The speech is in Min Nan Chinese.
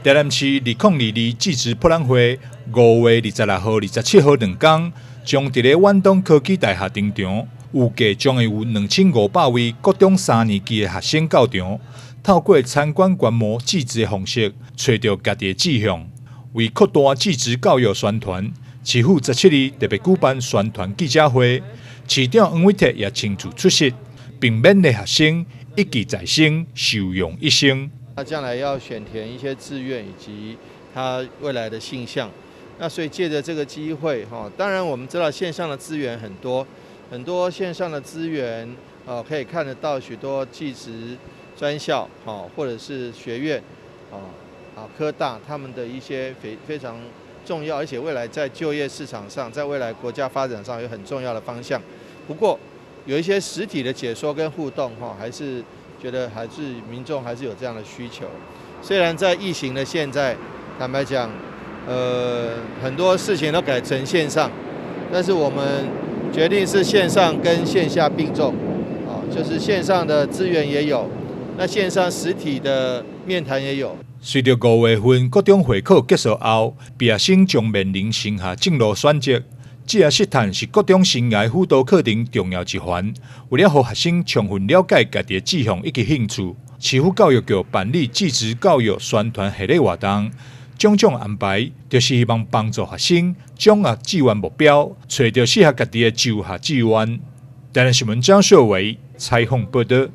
台南市2022技職博覽會5月26號、27號兩工，將佇咧遠東科技大學登場。預計將會有2500位國中三年級的學生到場，透過參觀觀摩技職的方式，揣著家己的志向。為擴大技職教育宣傳，市府17日特別舉辦宣傳記者會，市長黃偉哲也親自出席，並勉勵學生一技在身，受用一生。他將來要選填一些志願以及他未來的性向，那所以借著這個機會，哈，當然我們知道線上的資源很多，很多線上的資源，哦，可以看得到許多技職專校，哈，或者是學院，啊，科大他們的一些非常重要，而且未來在就業市場上，在未來國家發展上有很重要的方向。不過有一些實體的解說跟互動，哈，還是覺得還是民眾還是有這樣的需求。雖然在疫情的現在，坦白講，很多事情都改成線上，但是我們決定是線上跟線下並重，啊，就是線上的資源也有，那線上實體的面談也有。隨著5月份國中會考結束後，畢業生將面臨升學進路選擇。職業實探是國中生涯輔導課程重要一環，為了予學生充分了解家己的志向以及興趣，市府教育局辦理技職教育宣傳系列活動，種種安排，就是希望幫助學生掌握志願目標，揣著適合家己的就學志願。台南新聞張秀偉採訪報導。